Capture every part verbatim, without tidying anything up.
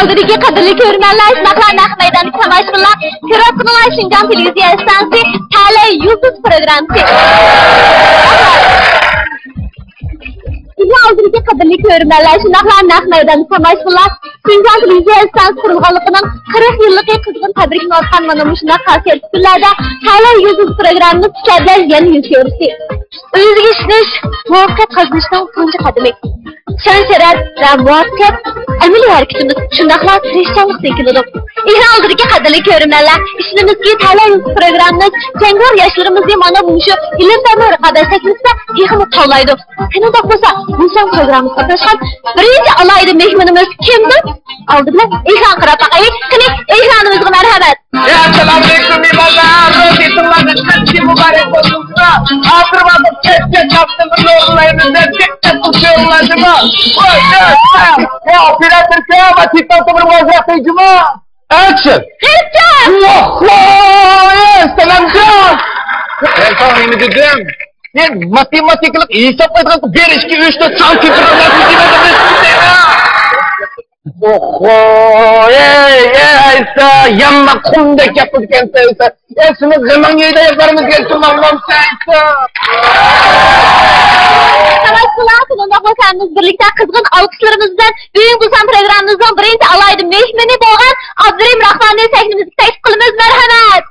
ھۇزۇرىدىكى قەدىرلىك كۆرۈرمەنلەر، شۇنداقلا نەق مەيداندىكى تاماشىبىنلار، كۆرۈۋاتقىنىڭلار شىنجاڭ تېلېۋىزىيە ئىستانسىسى تەلەي يۇلتۇز پروگراممىسى. بىزنىڭ ھۇزۇرىدىكى قەدىرلىك كۆرۈرمەنلەر، شۇنداقلا نەق مەيداندىكى تاماشىبىنلار، شىنجاڭ تېلېۋىزىيە ئىستانسىسى قۇرۇلغانلىقىنىڭ قىرىق يىللىقى قىزغىن تەبرىكلىنىۋاتقان مانا مۇشۇنداق خاسىيەتلىك كۈنلەردە تەلەي يۇلتۇز پروگراممىمىز سىلەر بىلەن يەنە يۈز كۆرۈشتى. ئۆزىگە ئىشىنىش، مۇۋەپپەقىيەت قازىنىشنىڭ تۇنجى قەدىمى. شان-شەرەپ ۋە مۇۋەپپەقىيەت ئەمەلىي ھەرىكىتىمىز، شۇنداقلا تىرىشچانلىقتىن كېلىدۇ. ئېكران ئالدىدىكى قەدىرلىك كۆرۈرمەنلەر، ئىشىنىمىزكى، تەلەي يۇلتۇز پروگراممىمىز جەڭگىۋار ياشلىرىمىزنى مانا مۇشۇ ئىلىم-پەننىڭ رىقابەت سەھنىسىدە تېخىمۇ تاۋلايدۇ. شۇنداق بولسا، بۇ سان پروگراممىمىزغا قاتناشقان بىرىنچى ئالاھىدە مېھمىنىمىز كىمدۇر؟ ئالدى بىلەن ئېكران قاراپ باقايلى. قېنى، ئېكرانىمىزغا مەرھەمەت! ئەسسالامۇئەلەيكۇم مېھمانلار، روزىڭلارنىڭ قەدىشى مۇبارەك بولسۇن. ھازىر ۋاقىت كەچكە چاپسىنىپ نۇرلايمىز دەپ دىققەت قىلسىڭلارمۇ. ۋاي، ۋاي، ئوپېراتور كىم؟ ۋاي، تىكتوك تومۇرىغا ئازراق تەگدىمۇ؟ ئەكشن! غېرىبجان! ۋاھ، ۋاي، سالامجان! سەن ساڭا نېمە دېدىم؟ مەن ماتېماتىكىلىق ھېساب قىلىدىغان بىر، ئىككى، ئۈچ، تۆت سان كۆپۈرۈپ ئوخۇ، ئەي، ئەي، ئەيسا، يامما قۇمدەك گەپ قىلىدىكەنسەن، ئەيسا. ئەي، سېنىڭ غېمىڭ يەيدۇ، ئاياقلىرىمىزغا يەتكۈزمەڭلام سەيسا. تاماشىبىنلار، بۇنىڭدا بولسا ھەممىمىز بىرلىكتە قىزغىن ئالقىشلىرىمىز بىلەن بۈگۈنكى بۇ سان پروگراممىمىزنىڭ بىرىنچى ئالاھىدە مېھمىنى بولغان ئابدۇرېھىم راخماننى سەھنىمىزگە تەكلىپ قىلىمىز. مەرھەمەت!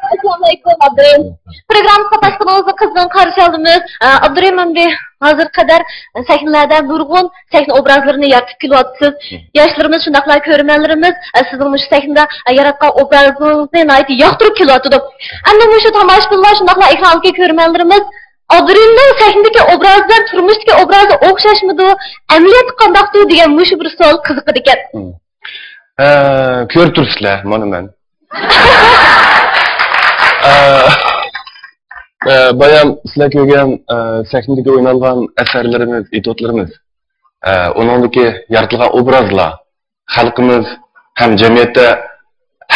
ئەسسالامۇئەلەيكۇم، ئابدۇرېھىم. پروگراممىمىزغا قاتناشقىنىڭىزنى قىزغىن قارشى ئالىمىز. ئە، ئابدۇرېھىم ئەمدى ھازىرغا قەدەر سەھنىلەردە نۇرغۇن سەھنە ئوبرازلىرىنى يارىتىپ كېلىۋاتىسىز. مم. ياشلىرىمىز، شۇنداقلا كۆرۈرمەنلىرىمىز، ئە، سىزنىڭ مۇشۇ سەھنىدە، ئە، ياراتقان ئوبرازىڭىزنى ناھايىتى ياقتۇرۇپ كېلىۋاتىدۇ. ئەمدى مۇشۇ تاماشىبىنلار، شۇنداقلا ئېكران ئالدىدىكى كۆرۈرمەنلىرىمىز ئابدۇرېھىمنىڭ سەھنىدىكى ئوبرازى بىلەن تۇرمۇشتىكى ئوبرازى ئوخشاشمىدۇ؟ ئەمەلىيەتتە قانداقتۇ دېگەن مۇشۇ بىر سوئال قىزىقىدىكەن. مم. ئە، كۆرۈپ تۇرسىلەر، مانا مەن. ئە، ئە، بايام سىلەر كۆرگەن، ئە، سەھنىدىكى ئوينالغان ئەسەرلىرىمىز، ئېتيۇدلىرىمىز، ئە، ئۇنىڭدىكى يارىتىلغان ئوبرازلار، خەلقىمىز ھەم جەمئىيەتتە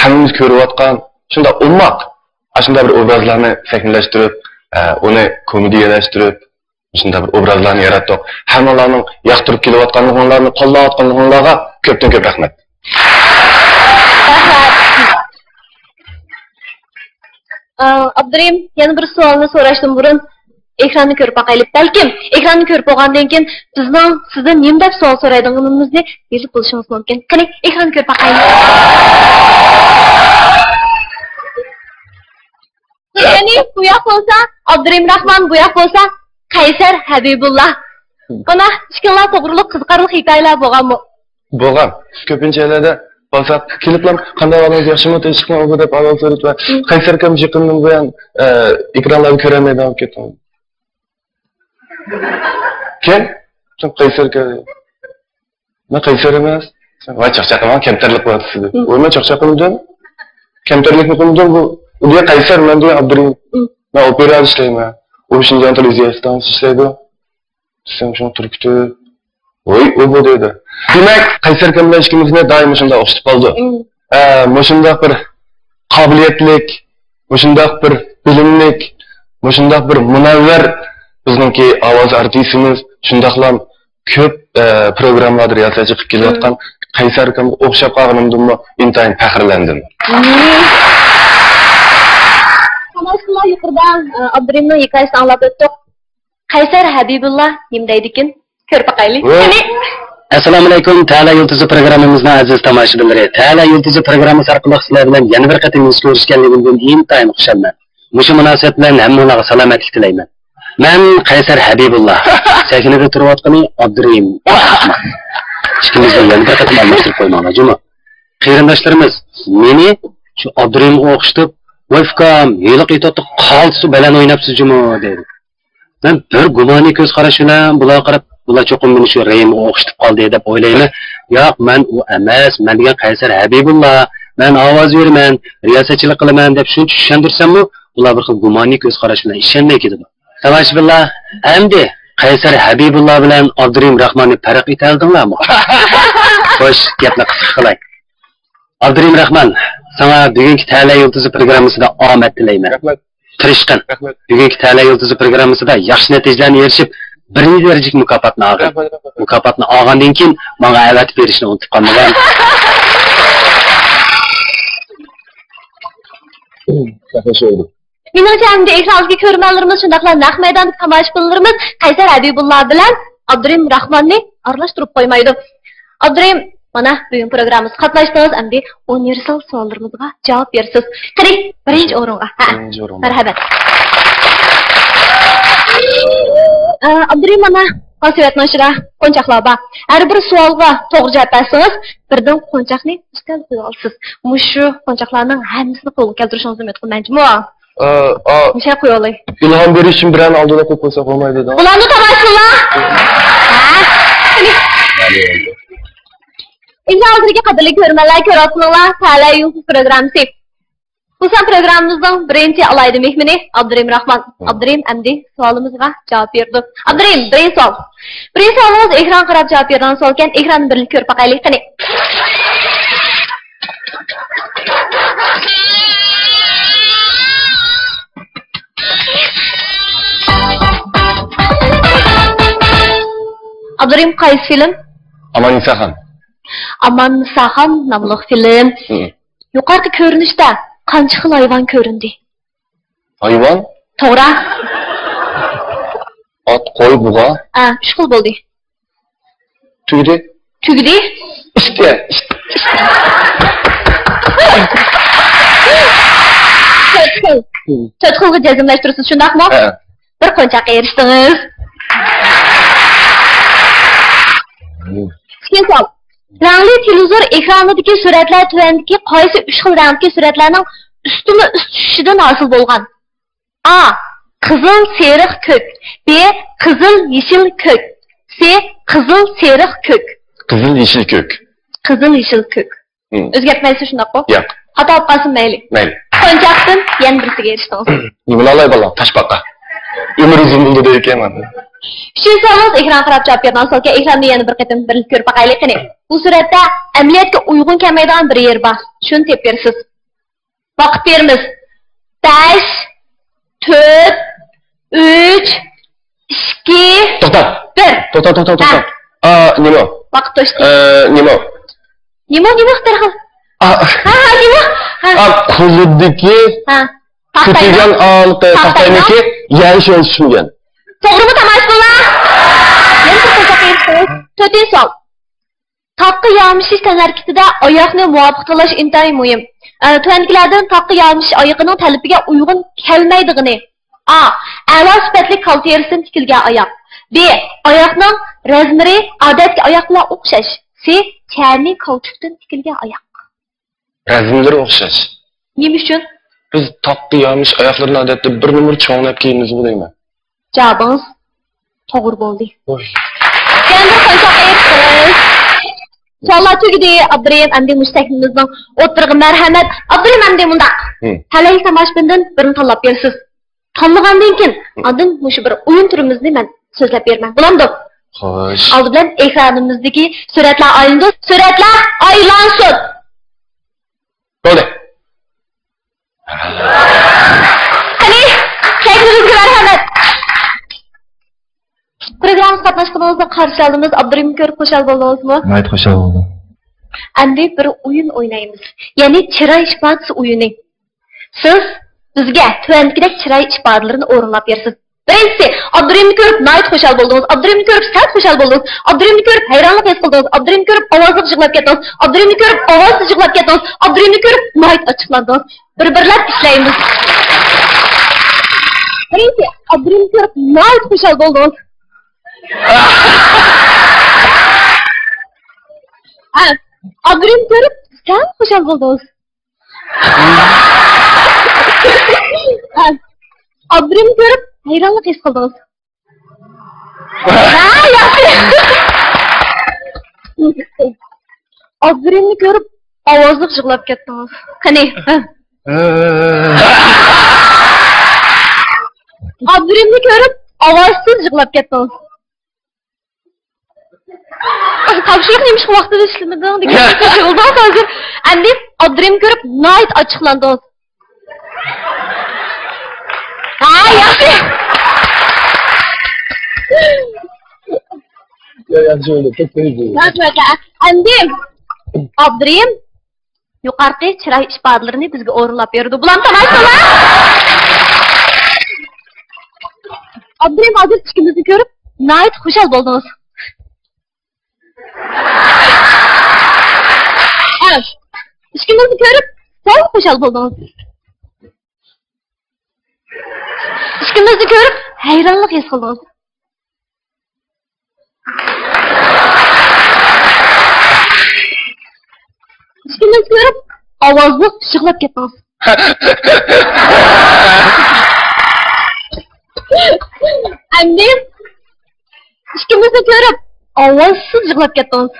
ھەممىمىز كۆرۈۋاتقان شۇنداق ئوماق، ئاشۇنداق بىر ئوبرازلارنى سەھنىلەشتۈرۈپ، ئە، ئۇنى كومېدىيەلەشتۈرۈپ، مۇشۇنداق بىر ئوبرازلارنى ياراتتۇق. ھەممىڭلارنىڭ ياقتۇرۇپ كېلىۋاتقانلىقىڭلارنى، قوللاۋاتقانلىقىڭلارغا كۆپتىن كۆپ رەھمەت. رەھمەت. ئابدۇرېھىم، يەنە بىر سوئالنى سوراشتىن بۇرۇن ئېكراننى كۆرۈپ باقايلى. بەلكىم ئېكراننى كۆرۈپ بولغاندىن كېيىن بىزنىڭ سىزدىن نېمە دەپ سوئال سورايدىغىنىمىزنى بىلىپ بولۇشىڭىز مۇمكىن. قېنى، ئېكراننى كۆرۈپ باقايلى. يەنى بۇ ياق بولسا ئابدۇرېھىم راخمان، بۇ ياق بولسا قەيسەر ھەبىبۇللا. مانا، ئىككىڭلار توغرۇلۇق قىزىقارلىق ھېكايىلەر بولغانمۇ؟ بولغان. كۆپىنچە يەرلەردە بارساق، كېلىپلا، «قانداق ئەھۋالىڭىز، ياخشىمۇ، تىنچلىقمۇ؟» دەپ ئەھۋال سورىيىپ، مم. قەيسەر ئاكام يېقىندىن بۇيان، ئە، ئېكرانلاردا كۆرەلمەيدىغان بولۇپ كەتتىم. كىم؟ قەيسەر ئاكا. مەن قەيسەر ئەمەس. ۋاي، چاقچاق قىلماڭ، كەمتەرلىك قىلىۋاتىسىز دېدى. مم. ۋاي، مەن چاقچاق قىلمىدىم. كەمتەرلىكمۇ قىلمىدىم. بۇ، بۇ دېگەن قەيسەر، مەن دېگەن ئابدۇرېھىم. مم. مەن ئوپېرادا ئىشلەيمەن. ئۇ شىنجاڭ تېلېۋىزىيە ئىستانسىسىدا ئىشلەيدۇ. دېسەم، شۇڭا تۇرۇپ كېتىپ. ۋاي، ئۇ بۇ دەيدۇ. دېمەك، قەيسەر ئاكام بىلەن ئىككىمىزنى دائىم مۇشۇنداق ئوخشىتىپ قالىدۇ. مم. ئە، مۇشۇنداق بىر قابىلىيەتلىك، مۇشۇنداق بىر بىلىملىك، مۇشۇنداق بىر مۇنەۋۋەر بىزنىڭكى ئاۋاز ئارتىسىمىز، شۇنداقلا كۆپ، ئە، پروگراممىلاردا رىياسەتچىلىك قىلىپ كېلىۋاتقان مم. قەيسەر ئاكامغا ئوخشاپ قالغىنىمدىنمۇ ئىنتايىن پەخىرلەندىم. مم. تاماشىبىنلار، يۇقىرىدا، ئە، ئابدۇرېھىمنىڭ ھېكايىسىنى ئاڭلاپ ئۆتتۇق. قەيسەر ھەبىبۇللا نېمە دەيدىكىن؟ كۆرۈپ باقايلى. ۋاي. قېنى. ئەسسالامۇئەلەيكۇم، تەلە يۇلتۇزى پروگراممىمىزنىڭ ئەزىز تاماشىبىنلىرى. تەلە يۇلتۇزى پروگراممىسى ئارقىلىق سىلەر بىلەن يەنە بىر قېتىم يۈز كۆرۈشكەنلىكىمدىن ئىنتايىن خۇشالمەن. مۇشۇ مۇناسىۋەت بىلەن ھەممىڭلارغا سالامەتلىك تىلەيمەن. مەن قەيسەر ھەبىبۇللا. سەھنىدە تۇرۇۋاتقىنى ئابدۇرېھىم. ئىككىمىزنى يەنە بىر قېتىم ئالماشتۇرۇپ قويماڭلار، جۇمۇ. قېرىنداشلىرىمىز مېنى شۇ ئابدۇرېھىمغا ئوخشىتىپ، «ۋاي ئۇكام، ھېلىقى ئېتيۇدتا قالتىسى بەلەن ئويناپسىز جۇمۇ» دەيدۇ. مەن بىر گۇمانىي كۆز قاراش بىلەن بۇلارغا قاراپ، بۇلار چوقۇم مېنى شۇ رەھىمگە ئوخشىتىپ قالدى دەپ ئويلايمەن. ياق، مەن ئۇ ئەمەس، مەن دېگەن قەيسەر ھەبىبۇللا، مەن ئاۋاز بېرىمەن، رىياسەتچىلىك قىلىمەن دەپ شۇنچە چۈشەندۈرسەممۇ، بۇلار بىر خىل گۇمانىي كۆز قاراش بىلەن ئىشەنمەي كېتىدۇ. تاماشىبىنلار، ئەمدى قەيسەر ھەبىبۇللا بىلەن ئابدۇرېھىم راخماننى پەرق ئېتەلىدىڭلارمۇ؟ خوش، گەپنى قىسقا قىلاي. ئابدۇرېھىم راخمان، ساڭا بۈگۈنكى تەلە يۇلتۇزى پروگراممىسىدا ئامەت تىلەيمەن. رەھمەت. تىرىشقىن. رەھمەت. بۈگۈنكى تەلە يۇلتۇزى پروگراممىسىدا ياخشى نەتىجىلەرنى ئېرىشىپ، بىرىنچى دەرىجىلىك مۇكاپاتنى ئالغان. مۇكاپاتنى ئالغاندىن كېيىن ماڭا ئەۋەتىپ بېرىشنى ئۇنتۇپ قالمىغان. مېنىڭچە، ئەمدى ئېكران ئالدىدىكى كۆرۈرمەنلىرىمىز، شۇنداقلا نەق مەيداندىكى تاماشىبىنلىرىمىز قەيسەر ھەبىبۇللا بىلەن ئابدۇرېھىم راخماننى ئارىلاشتۇرۇپ قويمايدۇ. ئابدۇرېھىم، مانا، بۈگۈن پروگراممىمىزغا قاتناشتىڭىز، ئەمدى ئۇنىۋېرسال سوئاللىرىمىزغا جاۋاب بېرىسىز. قېنى، بىرىنچى ئورۇنغا. ھە. بىرىنچى ئورۇنغا. مەرھەمەت. ئە، ئابدۇرېھىم، مانا، پاسسىۋەتنىڭ ئىچىدە قونچاقلار بار. ھەر بىر سوئالغا توغرا جاۋاب بەرسىڭىز، بىردىن قونچاقنى ئۈستەلگە قويۇۋالىسىز. مۇشۇ قونچاقلارنىڭ ھەممىسىنى قولغا كەلتۈرۈشىڭىزنى ئۈمىد قىلىمەن، جۇمۇ. ئا، ئا. مۇشۇ يەرگە قويۇۋالاي. ئىلھام بېرىش ئۈچۈن بىرەرنى ئالدىدا قويۇپ قويساق بولمايدۇ-دە. بۇلارنى تاماشىبىنلار. ھە؟ قېنى. ئىنشائاللا، قەدىرلىك كۆرۈرمەنلەر، كۆرۈۋاتقىنىڭلار تەلەي يۇلتۇز پروگراممىسى. بۇ سان پروگراممىمىزنىڭ بىرىنچى ئالاھىدە مېھمىنى ئابدۇرېھىم راخمان. مم. ئابدۇرېھىم ئەمدى سوئالىمىزغا جاۋاب بېرىدۇ. ئابدۇرېھىم، بىرىنچى سوئال. بىرىنچى سوئالىڭىز ئېكرانغا قاراپ جاۋاب بېرىدىغان سوئالكەن، ئېكراننى بىرلىكتە كۆرۈپ باقايلى، قېنى. ئابدۇرېھىم، قايسى فىلىم؟ ئاماننىساخان. ئاماننىساخان ناملىق فىلىم. مم. يۇقىرىقى كۆرۈنۈشتە قانچە خىل ھايۋان كۆرۈندى؟ ھايۋان؟ توغرا. ئات، قوي، بۇغا. ئا، ئۈچ خىل بولدى. تۈگىدى. تۈگىدى. ئىشتە، ئىشتە. تۆت خىل. تۆت خىلغا جەزملەشتۈرىسىز، شۇنداقمۇ؟ ھە. بىر قونچاققا ئېرىشتىڭىز. ئىككىنچى سوئال. رەڭلى تېلېۋىزور ئېكرانىدىكى سۈرەتلەر تۆۋەندىكى قايسى ئۈچ خىل رەڭدىكى سۈرەتلەرنىڭ ئۈستمۇ ئۈست چۈشۈشىدىن ھاسىل بولغان؟ ئا، قىزىل، سېرىق، كۆك. بى، قىزىل، يېشىل، كۆك. سى، قىزىل، سېرىق، كۆك. قىزىل، يېشىل، كۆك. قىزىل، يېشىل، كۆك. مم. ئۆزگەرتمەيسىز، شۇنداققۇ؟ ياق. خاتا بولۇپ قالسۇن، مەيلى. مەيلى. قونچاقتىن يەنە بىرسىگە ئېرىشتىڭىز. نېمە ئالاي بالام، تاشپاقا. ئۆمرى ئۇزۇن بولدى دەيكەن مانا. شۇ سوئالىڭىز ئېكرانغا قاراپ جاۋاب بېرىدىغان سوئالكەن، ئېكراننى يەنە بىر قېتىم بىرلىكتە كۆرۈپ باقايلى، قېنى. بۇ سۈرەتتە ئەمەلىيەتكە ئۇيغۇن كەلمەيدىغان بىر يېرى بار. شۇنى تېپىپ بېرىسىز. ۋاقىت بېرىمىز. بەش، تۆت، ئۈچ، ئىككى، توختا. بىر. توختا، توختا، توختا. ھە. ئا، نېمە؟ ۋاقىت توشتى. ئە، نېمە؟ نېمە، نېمە دەرھال؟ ئا. ھە، ھە، نېمە؟ ھە. ئا، قولىدىكى، ھە. تاختاينىڭ. كۆتۈرگەن ئالقى تاختاينىڭ. تاختاينىڭكى يەنە شۇ چۈشمىگەن. توغرىمۇ، تاماشىبىنلار؟ يەنە بىر قونچاققا ئېرىشتىڭىز. تۆتىنچى سوئال. تاغقا يامىشىش تەنھەرىكىتىدە ئاياقنى مۇۋاپىق تاللاش ئىنتايىن مۇھىم. ئە، تۆۋەندىكىلەردىن تاغقا يامىشىش ئايىقىنىڭ تەلىپىگە ئۇيغۇن كەلمەيدىغىنى؟ ئا، ئەلا سۈپەتلىك كالا تېرىسىدىن تىكىلگەن ئاياق. بى، ئاياقنىڭ رەزمىرى ئادەتتىكى ئاياق بىلەن ئوخشاش. سى، چەرمىي كاۋچۇكتىن تىكىلگەن ئاياق. رەزىملىرى ئوخشاش. نېمە ئۈچۈن؟ بىز تاغقا يامىشىش ئاياقلىرىنى ئادەتتە بىر نومۇر چوڭلاپ كىيىمىزغۇ دەيمەن. جاۋابىڭىز توغرا بولدى. ۋاي. يەنە بىر قونچاققا ئېرىشتىڭىز. سوئاللار تۈگىدى. ئابدۇرېھىم، ئەمدى مۇشۇ سەھنىمىزنىڭ ئوتتۇرىغا مەرھەمەت. ئابدۇرېھىم، ئەمدى مۇنداق. ھىم. تەلەي تاماشىبىندىن بىرنى تاللاپ بېرىسىز. تاللىغاندىن كېيىن، ھىم. ئاندىن مۇشۇ بىر ئويۇن تۈرىمىزنى مەن سۆزلەپ بېرىمەن. بولامدۇ؟ خوش. ئالدى بىلەن ئېكرانىمىزدىكى سۈرەتلەر ئايلىنىدۇ. سۈرەتلەر ئايلانسۇن! بولدى. قېنى، كەيپىڭىزگە مەرھەمەت. پروگراممىمىزغا قاتناشقىنىڭىزنى قارشى ئالىمىز. ئابدۇرېھىمنى كۆرۈپ خۇشال بولدىڭىزمۇ؟ ناھايىتى خۇشال بولدۇم. ئەمدى بىر ئويۇن ئوينايمىز. يەنى چىراي ئىپادىسى ئويۇنى. سىز بىزگە تۆۋەندىكىدەك چىراي ئىپادىلىرىنى ئورۇنلاپ بېرىسىز. بىرىنچىسى، ئابدۇرېھىمنى كۆرۈپ ناھايىتى خۇشال بولدىڭىز. ئابدۇرېھىمنى كۆرۈپ سەل خۇشال بولدىڭىز. ئابدۇرېھىمنى كۆرۈپ ھەيرانلىق ھېس قىلدىڭىز. ئابدۇرېھىمنى كۆرۈپ ئاۋازلىق يىغلاپ كەتتىڭىز. ئابدۇرېھىمنى كۆرۈپ ئاۋازسىز يىغلاپ كەتتىڭىز. ئابدۇرېھىمنى كۆرۈپ ناھايىتى ئاچچىقلاندىڭىز. بىر-بىرلەپ ئىشلەيمىز. بىرىنچى، ئابدۇرېھىمنى كۆرۈپ ناھايىتى خۇشال بولدىڭىز. ھە، ئابدۇرېھىمنى كۆرۈپ سەل خۇشال بولدىڭىز. ئابدۇرېھىمنى كۆرۈپ ھەيرانلىق ھېس قىلدىڭىز. ھە، ياخشى. ئابدۇرېھىمنى كۆرۈپ ئاۋازلىق يىغلاپ كەتتىڭىز. قېنى. ئابدۇرېھىمنى كۆرۈپ ئاۋازسىز يىغلاپ كەتتىڭىز. تاپشۇرۇق نېمىشقا ۋاقتىدا ئىشلىمىدىڭ دېگەن سۆز يولدا ھازىر. ئەمدى ئابدۇرېھىمنى كۆرۈپ ناھايىتى ئاچچىقلاندىڭىز. ھە، ياخشى. يا، ياخشى بولدى، كەتتىڭىز. رەھمەت. ئەمدى ئابدۇرېھىم يۇقىرىقى چىراي ئىپادىلىرىنى بىزگە ئورۇنلاپ بېرىدۇ. بۇلارنى تاماشا قىلىڭ. ئابدۇرېھىم، ھازىر ئىككىمىزنى كۆرۈپ ناھايىتى خۇشال بولدىڭىز. ھە، ئىككىمىزنى كۆرۈپ سەل خۇشال بولدىڭىز. ئىككىمىزنى كۆرۈپ ھەيرانلىق ھېس قىلدىڭىز. ئىككىمىزنى كۆرۈپ ئاۋازلىق يىغلاپ كەتتىڭىز. ئەمدى ئىككىمىزنى كۆرۈپ ئاۋازسىز يىغلاپ كەتتىڭىز.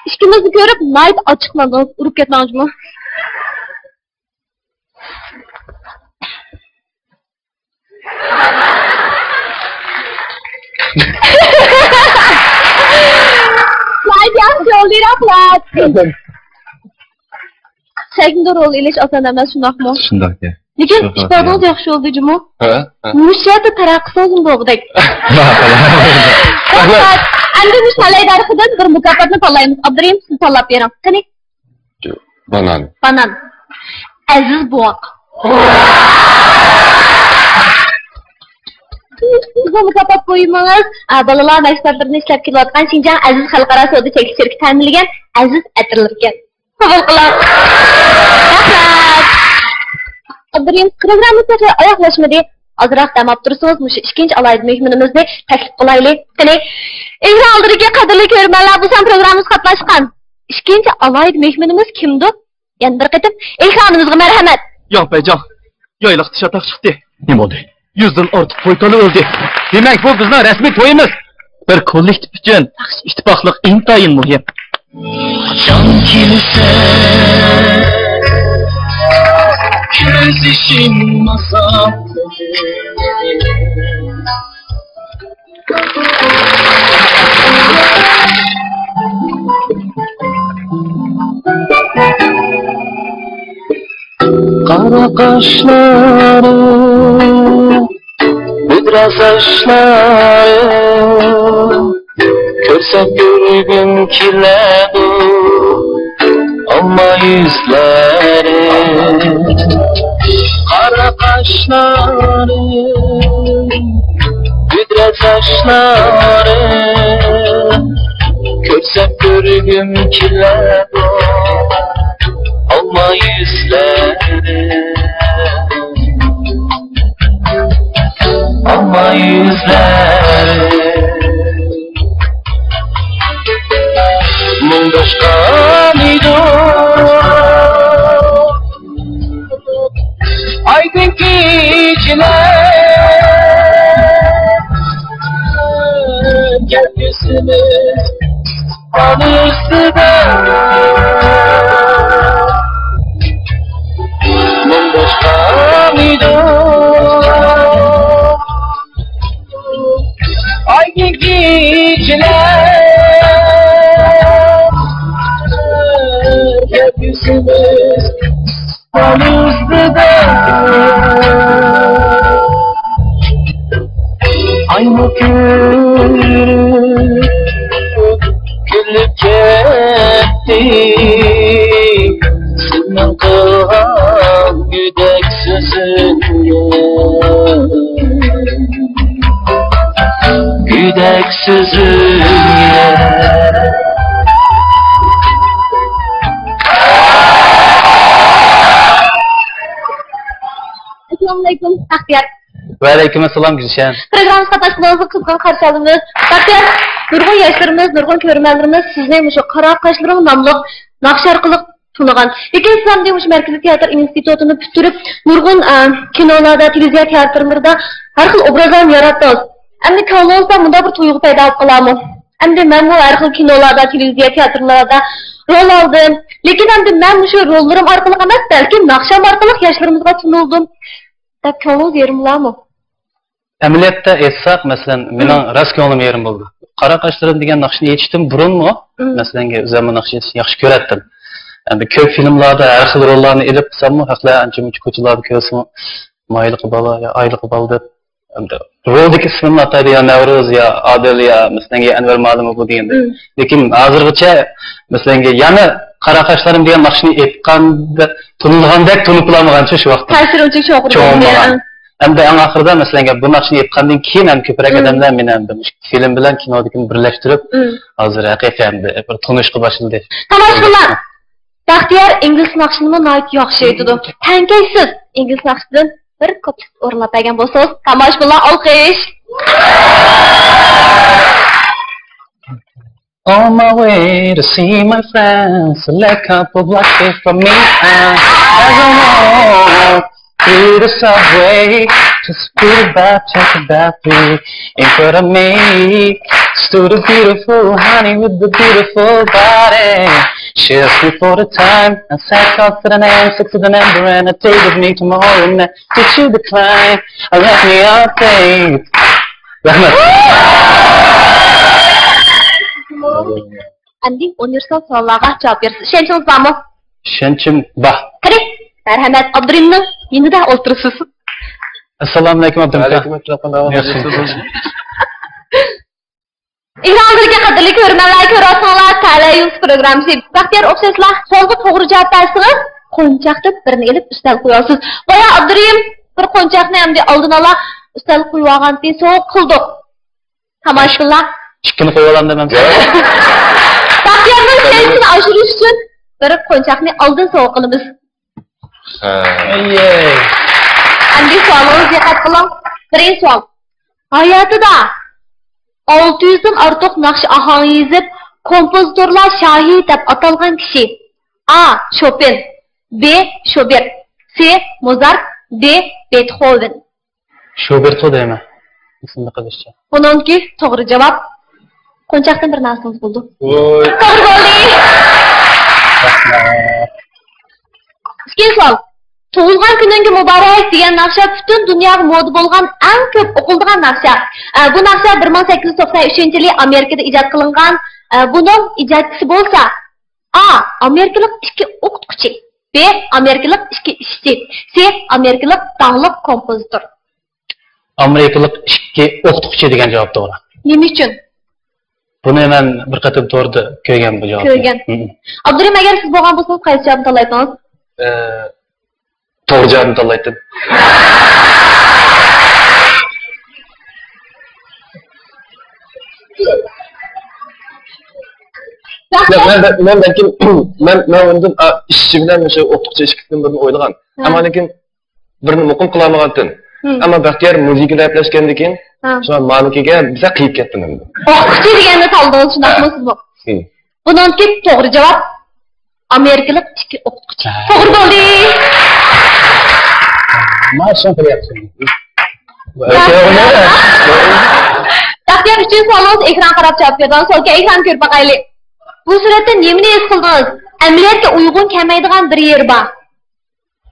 ئىككىمىزنى كۆرۈپ ناھايىتى ئاچچىقلاندىڭىز، ئۇرۇپ كەتمەڭ جۇمۇ. ناھايىتى ياخشى بولدى، رەھمەت. سەھنىدە رول ئېلىش ئاسان ئەمەس، شۇنداقمۇ؟ شۇنداق ئىكەن. لېكىن ئىپادىڭىز ياخشى بولدى جۇمۇ. ھە، ھە. مۇشۇ يەردە تەرەققىي قىلسىڭىزمۇ بولغۇدەك. رەھمەت. ئەمدى مۇشۇ تەلەي دەرىخىدىن بىر مۇكاپاتنى تاللايمىز. ئابدۇرېھىم، سىز تاللاپ بېرىڭ. قېنى؟ بانان. بانان. ئەزىز بوۋاق. بۇ مۇكاپات بۇيۇمىڭىز، ئا، بالىلار مەھسۇلاتلىرىنى ئىشلەپ كېلىۋاتقان شىنجاڭ ئەزىز خەلقئارا سودا چەكلىك شىركىتى تەمىنلىگەن ئەزىز ئەتىرلىرىكەن. قوبۇل قىلىڭ. رەھمەت. ئابدۇرېھىم، پروگراممىمىز تېخى ئاياغلاشمىدى. ئازراق دەم ئاپ تۇرسىڭىز، مۇشۇ ئىككىنچى ئالاھىدە مېھمىنىمىزنى تەكلىپ قىلايلى. قېنى، ئېكران ئالدىدىكى قەدىرلىك كۆرۈرمەنلەر، بۇ سان پروگراممىمىزغا قاتناشقان ئىككىنچى ئالاھىدە مېھمىنىمىز كىمدۇ؟ يەنە بىر قېتىم ئېكرانىمىزغا مەرھەمەت. ياڭپەيجاڭ، يايلاقتا چاتاق چىقتى. نېمە بولدى؟ يۈزدىن ئارتۇق پوي كالا ئۆلدى. دېمەك، بۇ بىزنىڭ رەسمىي تويىمىز. بىر كوللېكتىپ ئۈچۈن ياخشى ئىتتىپاقلىق ئىنتايىن مۇھىم. قاچان كېلىسەن، كۆز يېشىم ئازاب. قارا قاشلىرىڭ، بۈدرە ساچلىرىڭ، كۆرسەم كۆرگۈم كېلىدۇ ئالما يۈزلىرىڭ. قارا قاشلىرىڭ، بۈدرە ساچلىرىڭ، كۆرسەم كۆرگۈم كېلىدۇ ئالما يۈزلىرىڭ. ئالما يۈزلىرىڭ مۇڭداشقان ئىدۇق. ئايدىڭ كېچىلەر، گەپ يۈزىمىز ئانا ئۈستىدە. مۇڭداشقان ئىدۇق. ئايدىڭ كېچىلەر، گەپ يۈزىمىز ئانا ئۈستىدە. ئايمۇ كۆرۈپ كۈلۈپ كەتتى سېنىڭ قىلغان گۆدەك سۆزۈڭگە. گۆدەك سۆزۈڭگە. ئەسسالامۇئەلەيكۇم، بەختىيار. ۋەئەلەيكۇم ئەسسالام، گۈلشەن. پروگراممىمىزغا قاتناشقىنىڭىزغا قىزغىن قارشى ئالىمىز. بەختىيار، نۇرغۇن ياشلىرىمىز، نۇرغۇن كۆرۈرمەنلىرىمىز سىزنى مۇشۇ قارا قاشلىرىڭ ناملىق ناخشا ئارقىلىق تونۇغان. لېكىن سىز ئەمدى مۇشۇ مەركىزىي تېئاتىر ئىنستىتۇتىنى پۈتتۈرۈپ، نۇرغۇن، ئە، كىنولاردا، تېلېۋىزىيە تىياتىرلىرىدا ھەر خىل ئوبرازلارنى ياراتتىڭىز. ئەمدى كۆڭلىڭىزدە مۇنداق بىر تۇيغۇ پەيدا بولۇپ قالارمۇ؟ ئەمدى مەنمۇ ھەر خىل كىنولاردا، تېلېۋىزىيە تىياتىرلاردا رول ئالدىم. لېكىن ئەمدى مەن مۇشۇ روللىرىم ئارقىلىق ئەمەس، بەلكى ناخشام ئارقىلىق ياشلىرىمىزغا تونۇلدۇم دەپ كۆڭلىڭىز يېرىم بولارمۇ؟ ئەمەلىيەتتە ئېيتساق، مەسىلەن، مېنىڭ راست كۆڭلۈم يېرىم بولىدۇ. قارا قاشلىرىم دېگەن ناخشىنى ئېيتىشتىن بۇرۇنمۇ، مم، مەسىلەن، ئۆزۈممۇ ناخشا ئېيتىشنى ياخشى كۆرەتتىم. ئەمدى كۆپ فىلىملاردا ھەر خىل روللارنى ئېلىپ قىلساممۇ، خەقلەر ئانچە-مۇنچە كوچىلاردا كۆرسىمۇ، مايلىقى بالا يا ئايلىقى بالا دەپ، ئەمدى رولدىكى ئىسمىمنى ئاتايدۇ، يا نەۋرۇز، يا ئادىل، يا مەسىلەن، يا ئەنۋەر مالىمى بۇ دېگەندەك. مم. لېكىن ھازىرغىچە، مەسىلەن، يەنە قارا قاشلىرىم دېگەن ناخشىنى ئېيتقاندا تونۇلغاندەك تونۇپ بولالمىغانچە شۇ ۋاقىتتا. تەسىرى ئۇنچىلىك چوڭقۇر چوڭ بولمىغان. بولمىغان. ئەمدى ئەڭ ئاخىرىدا، مەسىلەن، بۇ ناخشىنى ئېيتقاندىن كېيىن ھەم كۆپرەك، مم، ئادەملەر مېنى ھەم فىلىم بىلەن كىنودىكىنى بىرلەشتۈرۈپ، مم، ھازىر ھەقىقىي ئەمدى بىر تونۇشقا باشلىدى. تاماشىبىنلار، بەختىيار ئىنگلىز ناخشىنىمۇ ناھايىتى ياخشى ئېيتىدۇ. تەڭكەشسىز ئىنگلىز ناخشىدىن بىر كۇپلېت ئورۇنلاپ بەرگەن بولسىڭىز، تاماشىبىنلار ئالقىش. On my way to see my friends, like a couple blocks away from me. And as I walk through the subway, just feel about, check about me. In front of me, stood a beautiful honey with a beautiful body. She asked me for the time. I said, "Call to the name, stick to the number, and I take with me tomorrow night." Did you decline? I left me all day. رەھمەت. ئەمدى ئۇنىۋېرسال سوئاللارغا جاۋاب بېرىسىز. ئىشەنچىڭىز بارمۇ؟ ئىشەنچىم بار. قېنى، مەرھەمەت، ئابدۇرېھىمنىڭ يېنىدا ئولتۇرىسىز. ئەسسالامۇئەلەيكۇم، ئابدۇرېھىم ئاكا. ۋەئەلەيكۇم ئەسسالام. ياخشىمۇ؟ ئېكرانلىرىدىكى قەدىرلىك كۆرۈرمەنلەر، كۆرۈۋاتساڭلار، تەلەي يۇلتۇز پروگراممىسى. بەختىيار ئوخشاشلا سوئالغا توغرا جاۋاب بەرسىڭىز، قونچاقتىن بىرنى ئېلىپ ئۈستەلگە قويۇۋالىسىز. بايا ئابدۇرېھىم بىر قونچاقنى ئەمدى ئالدىن ئالا ئۈستەلگە قويۇۋالغانتى، سوۋغا قىلدۇق. تاماشىبىنلار. ئىككىنى قويۇۋالامدۇ مەن؟ بەختىيارنىڭ ئىشەنچىنى ئاشۇرۇش ئۈچۈن بىر قونچاقنى ئالدىن سوۋغا قىلىمىز. ھە. ئەمدى سوئالىڭىزغا دىققەت قىلىڭ. بىرىنچى سوئال. ھاياتىدا ئالتە يۈزدىن ئارتۇق ناخشا ئاھاڭى يېزىپ، كومپوزىتورلار شاھى دەپ ئاتالغان كىشى. ئا، شوپېن. بى، شوبېرت. سى، موزارت. دى، بېتخوۋېن. شوبېرتقۇ دەيمەن. ئېسىمدە قېلىشىچە. بۇنىڭكى توغرا جاۋاب. قونچاقتىن بىر نەرسىڭىز بولدى. ۋوي. توغرا بولدى. رەھمەت. ئىككىنچى سوئال. تۇغۇلغان كۈنۈڭگە مۇبارەك دېگەن ناخشا پۈتۈن دۇنياغا مودا بولغان ئەڭ كۆپ ئوقۇلىدىغان ناخشا. ئە، بۇ ناخشا بىر مىڭ سەككىز يۈز توقسەن ئۈچىنچى يىلى ئامېرىكىدا ئىجاد قىلىنغان. ئە، بۇنىڭ ئىجادچىسى بولسا، ئا، ئامېرىكىلىق ئىككى ئوقۇتقۇچى. بى، ئامېرىكىلىق ئىككى ئىشچى. سى، ئامېرىكىلىق داڭلىق كومپوزىتور. ئامېرىكىلىق ئىككى ئوقۇتقۇچى دېگەن جاۋاب توغرا. نېمە ئۈچۈن؟ بۇنى مەن بىر قېتىم توردا كۆرگەن بۇ جاۋابنى. كۆرگەن. ھم. ئابدۇرېھىم، ئەگەر سىز بولغان بولسىڭىز، قايسى جاۋابنى تاللايتتىڭىز؟ ئە، توغرا جاۋابنى تاللايتتىم. ياق، مەن، مەن، مەن بەلكىم، مەن، مەن ئۇندىن، ئا، ئىشچى بىلەن مۇشۇ ئوقۇتقۇچى ئىككىسىدىن بىرنى ئويلىغان. ھە. ئەمما لېكىن بىرنى مۇقىم قىلالمىغانتىم. ھم. ئەمما بەختىيار مۇزىكىدا ئەپلەشكەندىن كېيىن، ھە، شۇڭا مانىكىگە بىزە قىيىپ كەتتىم ئەمدى. ئوقۇتقۇچى دېگەننى تاللىدىڭىز، شۇنداقمۇ سىزمۇ؟ ھم. بۇنىڭدىكى توغرا جاۋاب ئامېرىكىلىق ئىككى ئوقۇتقۇچى. ھە. توغرا بولدى. ماشىنا قىلىۋاتىسەن. بەختىيار، ئۈچىنچى سوئالىڭىز ئېكرانغا قاراپ جاۋاب بېرىدىغان سوئالكەن، ئېكراننى كۆرۈپ باقايلى. بۇ سۈرەتتىن نېمىنى ھېس قىلدىڭىز؟ ئەمەلىيەتكە ئۇيغۇن كەلمەيدىغان بىر يېرى بار.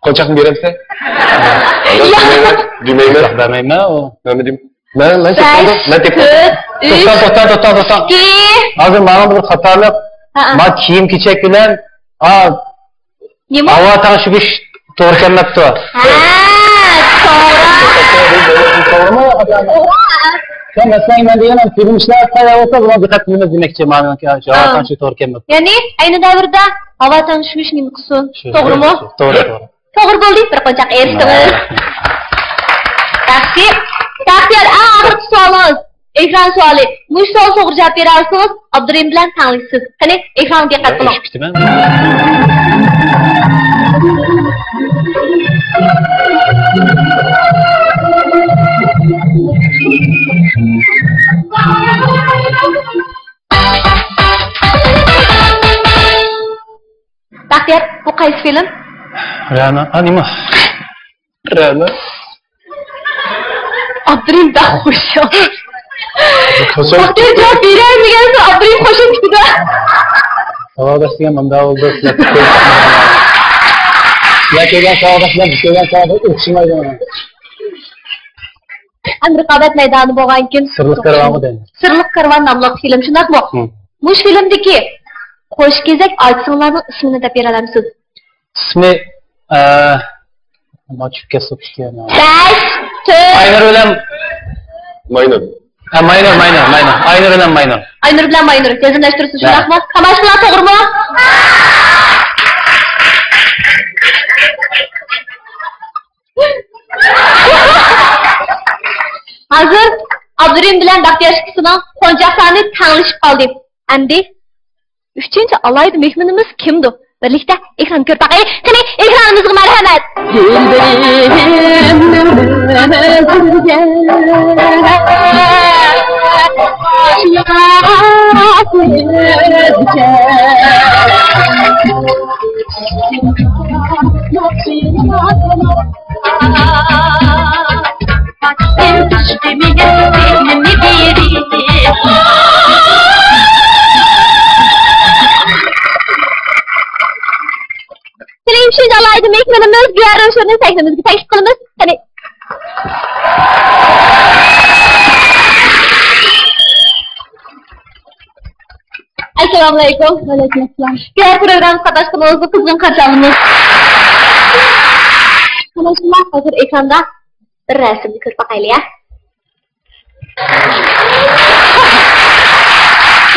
قونچاقنى بېرەمسەن؟ ياق. دېمەيمەن. بەرمەيمەن ئۇ. نېمە دېيم؟ مەن، مەن بەش، تۆت، ئۈچ، توختاڭ، توختاڭ، توختاڭ، توختاڭ. ئىككى. ھازىر ماڭا بىر خاتالىق. ھە، ھە. ما كىيىم كېچەك بىلەن، ئا، نېمە؟ ھاۋا تەڭشىگۈچ توغرا كەلمەپتۇ. ھە، توغرا. توغرىمۇ؟ خاتامۇ؟ توغرا. سەن مەسىلەن، مەن دېگەن فىلىم ئىشلەپ قويۇۋالسا، بۇنىڭ دىققەت قىلىمىز دېمەكچى، مانا، ھاۋا، ھە، تەڭشىگۈچ توغرا كەلمەپتۇ. يەنى ئەينى دەۋردە ھاۋا تەڭشىگۈچ نېمە قىلسۇن؟ شۇ، توغرىمۇ؟ شۇ، شۇ. توغرا، توغرا. توغرا بولدى، بىر قونچاق ئېرىشتىڭىز. ياخشى. بەختىيار، ئەڭ ئاخىرقى سوئالىڭىز. ئېكران سوئالى. مۇشۇ سوئال توغرا جاۋاب بېرەلىسىڭىز، ئابدۇرېھىم بىلەن تەڭلىكسىز. قېنى، ئېكرانغا دىققەت قىلىڭ. بەختىيار، بۇ قايسى فىلىم؟ رەنا، ئا، نېمە؟ رەنا. ئابدۇرېھىم بەك خۇش. بەختىيار جاۋاب بېرەلمىگەنسە، ئابدۇرېھىم خۇش بولۇپ كېتىدۇ. ساۋاقداش دېگەن مۇنداق بولدى، سىلەر. سىلەر كۆرگەن ساۋاقداش بىلەن بىز كۆرگەن ساۋاقداش ئوخشىمايدۇ. ھەم رىقابەت مەيدانى بولغانكىن. سىرلىق كارۋانغۇ دەيمىز. سىرلىق كارۋان ناملىق فىلىم، شۇنداقمۇ؟ ھىم. مۇشۇ فىلىمدىكى خوش كېزەك ئاچا-سىڭىللارنىڭ ئىسمىنى دەپ بېرەلەمسىز؟ ئىسمى، ئە، نېمە چۈشۈپ كەتسە ئىكەن. بەش، تۆت. ئاينۇر بىلەن ماينۇر. ھە، ماينۇر، ماينۇر، ماينۇر. ئاينۇر بىلەن ماينۇر. ئاينۇر بىلەن ماينۇر. جەزملەشتۈرسىز، ھە. شۇنداقمۇ؟ تاماشىبىنلار توغرىمۇ؟ ھازىر ئابدۇرېھىم بىلەن بەختىيار ئىككىسىنىڭ قونچاق سانى تەڭلىشىپ قالدى. ئەمدى ئۈچىنچى ئالاھىدە مېھمىنىمىز كىمدۇ؟ بىرلىكتە ئېكران كۆرۈپ باقايلى. قېنى، ئېكرانىمىزغا مەرھەمەت! قېنى، ئۈچىنچى ئالاھىدە مېھمىنىمىز گۆھەر روشۇننى سەھنىمىزگە تەكلىپ قىلىمىز. قېنى. ئەسسالامۇئەلەيكۇم. ۋەئەلەيكۇمئەسسالام. گۆھەر پروگراممىسىغا قاتناشقىنىڭىزغا قىزغىن قارشى ئالىمىز. تاماشىبىنلار، ھازىر ئېكراندا بىر رەسىمنى كۆرۈپ باقايلى، ھە؟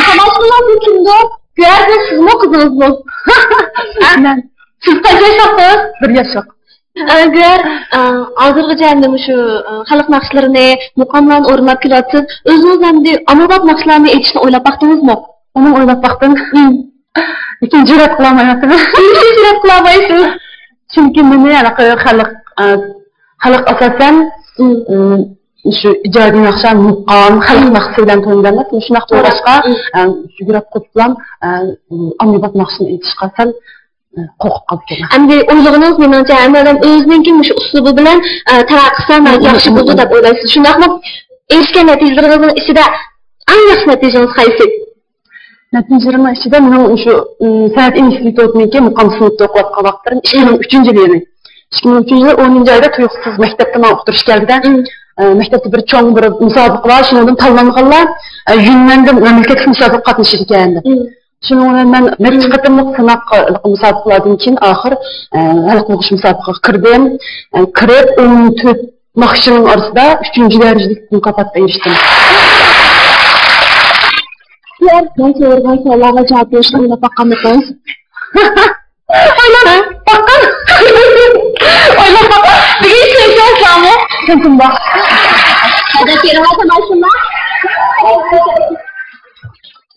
تاماشىبىنلار، بۇ كىمدۇ؟ گۆھەر، بۇ سىزمۇ، قىزىڭىزمۇ؟ مەن. سىز قانچە ياشلىقسىز؟ بىر ياشلىق. ئە، گۆھەر، ئە، ھازىرغىچە ئەمدى مۇشۇ، ئە، خەلق ناخشىلىرىنى، مۇقاملارنى ئورۇنلاپ كېلىۋاتىسىز. ئۆزىڭىز ئەمدى ئاممىباب ناخشىلارنى ئېيتىشنى ئويلاپ باقتىڭىزمۇ؟ ئۇنى ئويلاپ باقتىم. لېكىن جۈرئەت قىلالمايۋاتىمەن. نېمە ئۈچۈن جۈرئەت قىلالمايسىز؟ چۈنكى مېنى ھېلىقى خەلق، ئە، خەلق ئاساسەن، ئىم، شۇ ئىجادىي ناخشا، مۇقام، خەلق ناخشىسى بىلەن تونۇيدۇ ئەمەس. مۇشۇنداق بولغاچقا، ئىم، ئە، يۈگرەپ قوپلام، ئە، ئاممىباب ناخشىنى ئېيتىشقا سەل، ئە، قورقۇپ قالدىم. ئەمدى ئويلىغىنىڭىز، مېنىڭچە، ھەممە ئادەم ئۆزىنىڭكى مۇشۇ ئۇسلۇبى بىلەن، ئە، تەرەققىي قىلسا ناھايىتى ياخشى بولىدۇ دەپ ئويلايسىز، شۇنداقمۇ؟ ئېرىشكەن نەتىجىلىرىڭىزنىڭ ئىچىدە ئەڭ ياخشى نەتىجىڭىز قايسى؟ نەتىجىلىرىمنىڭ ئىچىدە مېنىڭ شۇ، ئىم، سەنئەت ئىنستىتۇتىنىڭكى مۇقام سىنىپتا ئوقۇۋاتقان ۋاقىتلىرىم، ئىككى مىڭ ئۈچىنچى يىلى يەنى. ئىككى مىڭ ئۈچىنچى يىلى ئونىنچى ئايدا تۇيۇقسىز مەكتەپتە ماڭا ئۇقتۇرۇش كەلدى-دە. ئىم. ئە، مەكتەپتە بىر چوڭ بىر مۇسابىقە بار، شۇنىڭدىن تاللانغانلار، ئە، يۈننەندە مەملىكەتلىك مۇسابىقىگە قاتنىشىدىكەن دەپ. ئىم. شۇنىڭ بىلەن مەن نەچچە قېتىملىق سىناق، ئە، مۇسابىقىلاردىن كېيىن ئاخىر، ئە، ھەل قىلغۇچ مۇسابىقىگە كىردىم. ئە، كىرىپ ئون تۆت ناخشىنىڭ ئارىسىدا ئۈچىنچى دەرىجىلىك مۇكاپاتقا ئېرىشتىم. سىلەر مەن سورىغان سوئاللارغا جاۋاب بېرىشنى ئويلاپ باققانمىدىڭىز؟ ئويلاپ باققان. ئويلاپ باققان. بۈگۈن سۆزلەشلەرمۇ تىنتۇم بار. ھەدەپ بېرىڭلار، تاماشىبىنلار.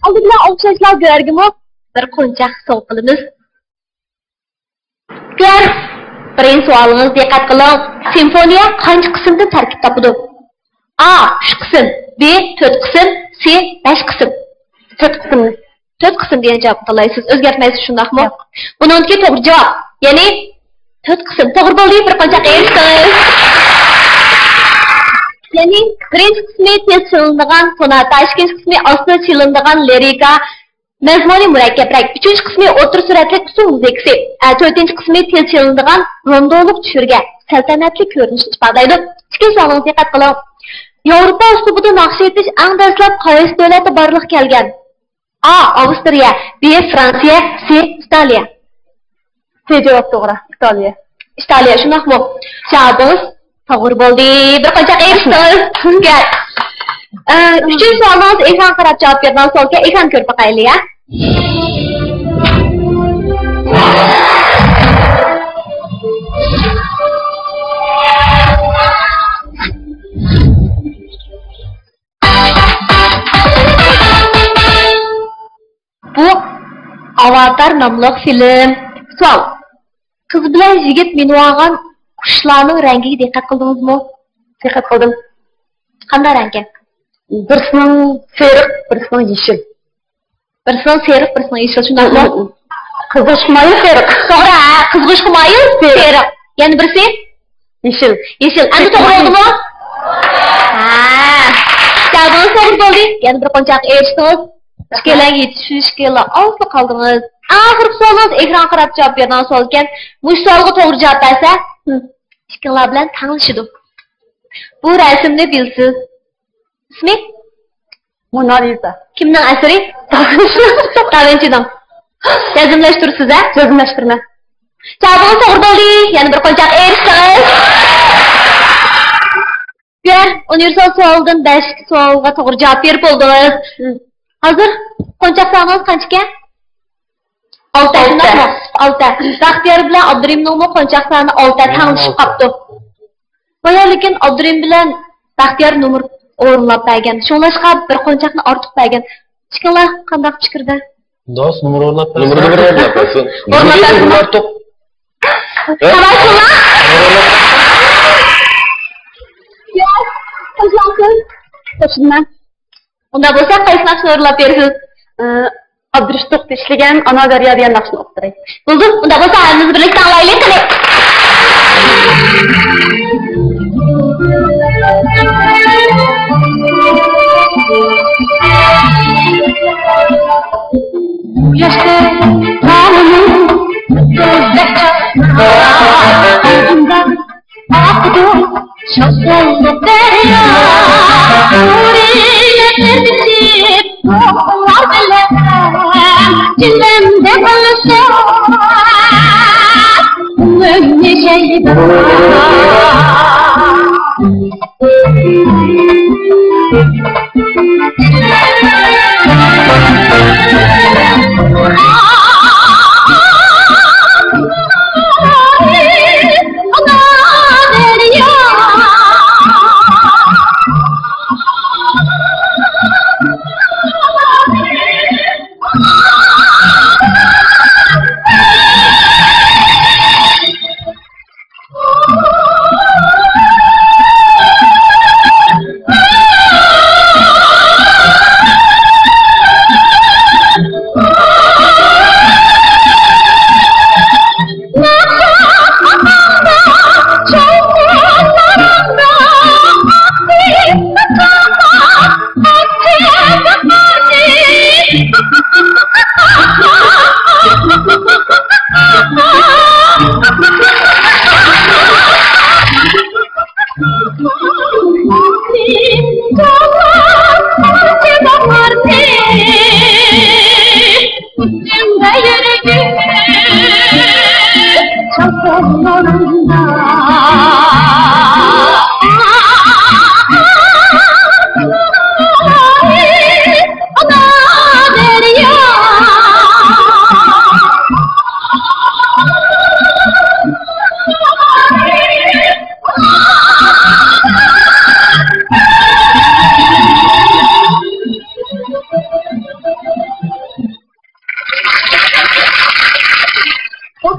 ئالدى بىلەن ئوخشاشلا گۆھەرگىمۇ بىر قونچاق سوۋغا قىلىمىز. گۆھەر، بىرىنچى سوئالىڭىز، دىققەت قىلىڭ. سىمفونىيە قانچە قىسىمدىن تەركىب تاپىدۇ؟ ئا، ئۈچ قىسىم، ب، تۆت قىسىم، س، بەش قىسىم. تۆت قىسىمنى. تۆت قىسىم دېگەن جاۋابنى تاللايسىز. ئۆزگەرتمەيسىز، شۇنداقمۇ؟ ياق. بۇنىڭدىكى توغرا جاۋاب، يەنى تۆت قىسىم. توغرا بولدى، بىر قونچاق ئېرىشتىڭىز. يەنى بىرىنچى قىسمى تېز چېلىنىدىغان سوناتا، ئىككىنچى قىسمى ئاستا چېلىنىدىغان لىرىكا، مەزمۇنى مۇرەككەپرەك. ئۈچىنچى قىسمى ئوتتۇرا سۈرئەتلىك ئۇسسۇل مۇزىكىسى. ئە، تۆتىنچى قىسمى تېز چېلىنىدىغان روندولۇق چۈشۈرگە، سەلتەنەتلىك كۆرۈنۈشنى ئىپادىلەيدۇ. ئىككىنچى سوئالىڭىزغا دىققەت قىلىڭ. ياۋروپا ئۇسلۇبىدا ناخشا ئېيتىش ئەڭ دەسلەپ قايسى دۆلەتتە بارلىققا كەلگەن؟ ئا، ئاۋسترىيە، ب، فرانسىيە، س، ئىتالىيە. س جاۋاب توغرا، ئىتالىيە. ئىتالىيە، شۇنداقمۇ؟ جاۋابىڭىز توغرا بولدى. بىر قونچاق ئېرىشتىڭىز. گۈزەل. ئە، ئۈچىنچى سوئالىڭىز، ئېكرانغا قاراپ جاۋاب بېرىدىغان سوئالكەن، ئېكران كۆرۈپ باقايلى، يا. بۇ ئاۋاتار ناملىق فىلىم. سوئال. قىز بىلەن يىگىت مىنىۋالغان قۇشلارنىڭ رەڭگىگە دىققەت قىلدىڭىزمۇ؟ دىققەت قىلدىم. قانداق رەڭكەن؟ بىرسىنىڭ سېرىق، بىرسىنىڭ يېشىل. بىرسىنىڭ سېرىق، بىرسىنىڭ يېشىل، شۇنداقمۇ؟ قىزغۇچقا مايىل سېرىق. توغرا، قىزغۇچقا مايىل سېرىق. سېرىق. يەنە بىرسى؟ يېشىل. يېشىل. ئەمدى توغرا بولدىمۇ؟ ھە. جاۋابىڭىز توغرا بولدى. يەنە بىر قونچاق ئېرىشتىڭىز. ئىككىيلەنگە يېتىشىشكىلا ئازلا قالدىڭىز. ئاخىرقى سوئالىڭىز، ئېكرانغا قاراپ جاۋاب بېرىدىغان سوئال ئىكەن. مۇشۇ سوئالغا توغرا جاۋاب بەرسە، ئىككىڭلار بىلەن تەڭلىشىدۇ. بۇ رەسىمنى بىلىسىز. ئىسمى؟ مونالىزا. كىمنىڭ ئەسىرى؟ داۋىنچىنىڭ. جەزملەشتۈرىسىز، ھە؟ جەزملەشتۈرىمەن. جاۋابىڭىز توغرا بولدى. يەنە بىر قونچاق ئېرىشتىڭىز. بۇ يەر ئۇنىۋېرسال سوئالدىن بەشلىك سوئالغا توغرا جاۋاب بېرىپ بولدىڭىز. ھازىر قونچاق سانىڭىز قانچىكەن؟ ئالتە، شۇنداقمۇ؟ ئالتە. بەختىيار بىلەن ئابدۇرېھىمنىڭمۇ قونچاق سانى ئالتە، تەڭلىشىپ قاپتۇ. بايا لېكىن ئابدۇرېھىم بىلەن بەختىيار نومۇر ئورۇنلاپ بەرگەن. شۇڭلاشقا بىر قونچاقنى ئارتۇق بەرگەن. ئىككىڭلار قانداق پىكىردە؟ دوست، نومۇر ئورۇنلاپ بەرسۇن. نومۇر بىر ئورۇنلاپ بەرسۇن. ئورۇنلاپ بەرسۇن. ئارتۇق. خەۋەر قىلىڭ. ياق، قوشۇلسۇن. قوشۇلماڭ. ئۇنداق بولسا، قايسى ناخشىنى ئورۇنلاپ بېرىسىز؟ ئابدۇرېشىت توختى ئىشلىگەن ئانا دەريا دېگەن ناخشىنى ئوقۇپ بېرەي. بولدى، ئۇنداق بولسا، ھەممىمىز بىرلىكتە ئاڭلايلى، قېنى. ئاقىدۇ شاۋشاللىق دەريا، نۇرىنى تېرىتىپ توپلار بىلەن، چىلىمدە قىلسا كۆڭلۈمنى شەيدا.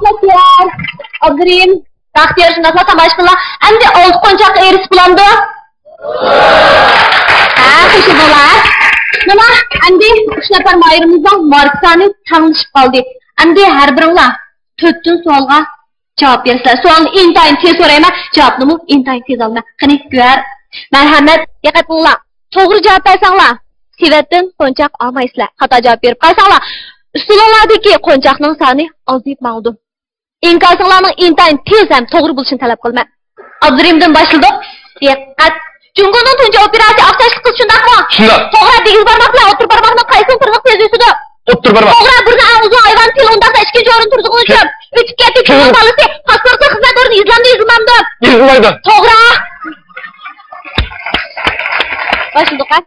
بەختىيار، ئابدۇرېھىم، بەختىيار شۇنداقلا تاماشىبىنلار ئەمدى ئالتە قونچاققا ئېرىشىپ بولامدۇ؟ ھە، قوشۇلدىڭلار. مانا، ئەمدى ئۈچ نەپەر ماھىرىمىزنىڭ ماركا سانى تەڭلىشىپ قالدى. ئەمدى ھەر بىرىڭلار تۆتتىن سوئالغا جاۋاب بېرىسىلەر. سوئالنى ئىنتايىن تېز سورايمەن، جاۋابنىمۇ ئىنتايىن تېز ئالىمەن. قېنى، گۆھەر، مەرھەمەت، دىققەت قىلىڭلار. توغرا جاۋاب بەرسەڭلار، سېۋەتتىن قونچاق ئالمايسىلەر. خاتا جاۋاب بېرىپ قالساڭلار، ئۇسسۇلۇڭلاردىكى قونچاقنىڭ سانى ئازىيىپ ماڭىدۇ. ئىنكاسىڭلارنىڭ ئىنتايىن تېز ھەم توغرا بولۇشىنى تەلەپ قىلىمەن. ئابدۇرېھىمدىن باشلىدۇق. دىققەت! جۇڭگونىڭ تۇنجى ئوپېراسى ئاق چاچلىق قىز، شۇنداقمۇ؟ شۇنداق. توغرا، دېگىز بارماق بىلەن ئوتتۇرا بارماقنىڭ قايسىنىڭ تىرنىقى تېز ئۆسىدۇ؟ ئوتتۇرا بارماق. توغرا، بۇرنى ئەڭ ئۇزۇن ھايۋان، پىل، ئۇنداقتا ئىككىنچى ئورۇن تۇرىدىغىنى ئۈچۈن. ئۆتۈپ كەتتى، كىمنىڭ بالىسى پاسپورتتا خىزمەت ئورنى يېزىلامدۇ، يېزىلمامدۇ؟ يېزىلمايدۇ. توغرا. باشلىدۇق، ھە؟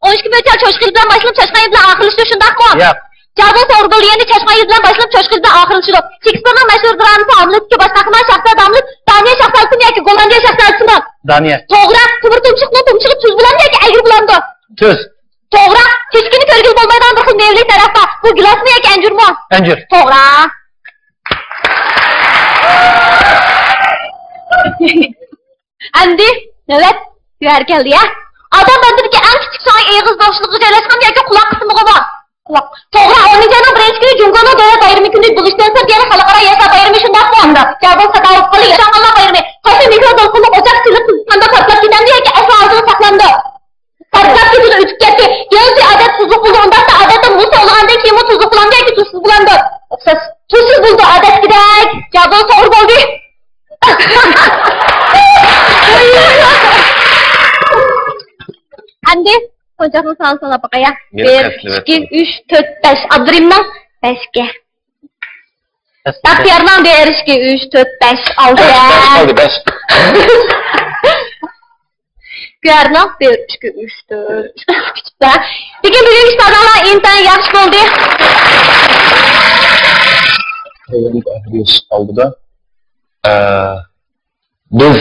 ئون ئىككى مۆچەر چوشقا يىلى بىلەن باشلىنىپ، چاشقان يىلى بىلەن ئاخىرلىشىدۇ، شۇنداقمۇ؟ ياق. جاۋابىڭىز توغرا بولدى، يەنى چاشقان يىلى بىلەن باشلىنىپ، چوشقا يىلى بىلەن ئاخىرلىشىدۇ. شېكسپىرنىڭ مەشھۇر درامىسى ھاملېتتىكى باش قەھرىمان شاھزادە ھاملېت دانىيە شاھزادىسىمۇ ياكى گوللاندىيە شاھزادىسىمۇ؟ دانىيە. توغرا. تۆمۈر تۇمشۇقنىڭ تۇمشۇقى تۈز بولامدۇ ياكى ئەگرى بولامدۇ؟ تۈز. توغرا. تېشىكىنى كۆرگىلى بولمايدىغان بىر خىل مېۋىلىك دەرەخ بار. بۇ گىلاسمۇ ياكى ئەنجۈرمۇ؟ ئەنجۈر. توغرا. ئەمدى نۆۋەت گۆھەر كەلدى، ھە؟ ئادەم بەدىنىدىكى ئەڭ كىچىك سۆڭەك ئېغىز بوشلۇقىغا جايلاشقانمۇ ياكى قۇلاق قىسمىغىمۇ؟ قۇلاق. توغرا، ئونىنچى ئاينىڭ بىرىنچى كۈنى جۇڭگونىڭ دۆلەت بايرىمى كۈنى بولۇشتىن سىرت يەنە خەلقئارا ياشلار بايرىمى، شۇنداقمۇ؟ شۇنداق. جاۋابىڭىز خاتا بولۇپ قالدى. ياشانغانلار بايرىمى. قايسى مىكرو دولقۇنلۇق ئوچاق سىلىق قىزىققاندا پارتلاپ كېتەمدۇ ياكى ئەسلا ئارىسىدا ساقلىنىدۇ؟ پارتلاپ كېتىدۇ، ئۆچۈپ كەتتى. يېڭىسى ئادەت تۇزلۇق بولىدۇ، ئۇنداقتا ئادەتتە مۇز توغلىغاندىن كېيىنمۇ تۇزلۇق بولامدۇ ياكى تۇزسىز بولامدۇ؟ ئوخشاش. تۇزسىز بولىدۇ، ئادەتتىكىدەك. جاۋابىڭىز توغرا بولدى. ئەمدى قونچاقنىڭ سانىنى ساناپ باقايا. بىر، ئىككى، ئۈچ، تۆت، بەش. ئابدۇرېھىمنىڭ بەشكە. بەختىيارنىڭ بىر، ئىككى، ئۈچ، تۆت، بەش، ئالتە. بەش، بەش قالدى، بەش. گۆھەرنىڭ بىر، ئىككى، ئۈچ، تۆت، ئۈچ، بەش. لېكىن بۈگۈنكى ئىپادەڭلار ئىنتايىن ياخشى بولدى. ئالدىدا، ئە، بىز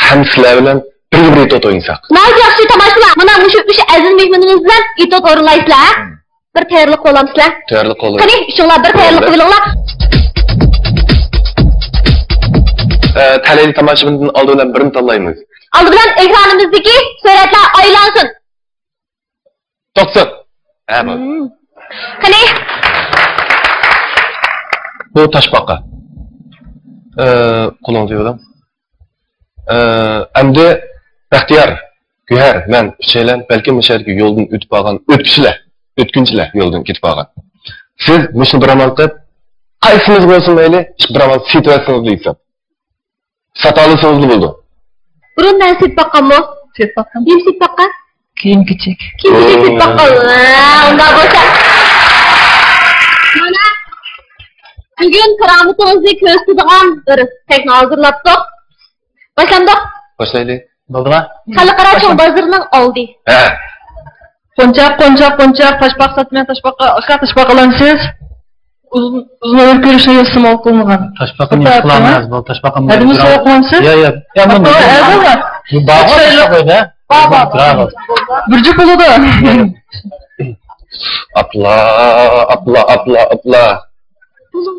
ھەم سىلەر بىلەن بىرگە بىر توت ئوينىساق. ناھايىتى ياخشى تاماشىبىنلار. مانا مۇشۇ ئۈچ ئەزىز مېھمىنىمىز بىلەن ئېتوت ئورۇنلايسىلەر. بىر تەييارلىق قىلىۋالامسىلەر؟ تەييارلىق قىلىۋالايلى. قېنى، ئۈچۈڭلار بىر تەييارلىق قىلىۋېلىڭلار. ئە، تەلەيلى تاماشىبىندىن ئالدى بىلەن بىرنى تاللايمىز. ئالدى بىلەن ئېكرانىمىزدىكى سۈرەتلەر ئايلانسۇن. توختىسۇن. ھە، بولدى. مم. قېنى. بۇ تاشپاقا. ئە، قولۇڭىزنى بېرىڭ. ئە، ئەمدى بەختىيار، گۆھەر، مەن ئۈچەيلەن بەلكىم مۇشۇ يەردىكى يولدىن ئۆتۈپ بارغان ئۆتكۈچىلەر، ئۆتكۈنچىلەر يولدىن كېتىپ بارغان. سىز مۇشۇنى بىر ئامال قىلىپ، قايسىمىز بولسۇن مەيلى، بىر ئامال سېتىۋەتسىڭىز دېسەم. ساتالىسىڭىزلا بولىدۇ. بۇرۇن نەرسە سېتىپ باققانمۇ؟ سېتىپ باققان. نېمە سېتىپ باققان؟ كىيىم-كېچەك. كىيىم-كېچەك سېتىپ باققان. ھە، ئۇنداق بولسا. مانا، بۈگۈن كارامىتىڭىزنى كۆرسىتىدىغان بىر سەھنە ھازىرلاپتۇق. باشلامدۇق؟ باشلايلى. بولدىما؟ خەلقئارا چوڭ بازىرىنىڭ ئالدى. ھە. قونچاق، قونچاق، قونچاق، تاشپاقا ساتىمەن، تاشپاقا، ئاكا، تاشپاقا ئالامسىز؟ ئۇزۇن، ئۇزۇن ئۆمۈر كۆرۈشنى يولسىمال قىلمىغان. تاشپاقا نېمە قىلامىز؟ بۇ تاشپاقا ھەدىمۇ سوغۇق قىلامسىز؟ يا، يا. يا، بۇ بارغۇ تاشپاقا ئۆيدە. بار، بار. بىر جۈپ بولىدۇ. ئاپلا، ئاپلا، ئاپلا، ئاپلا.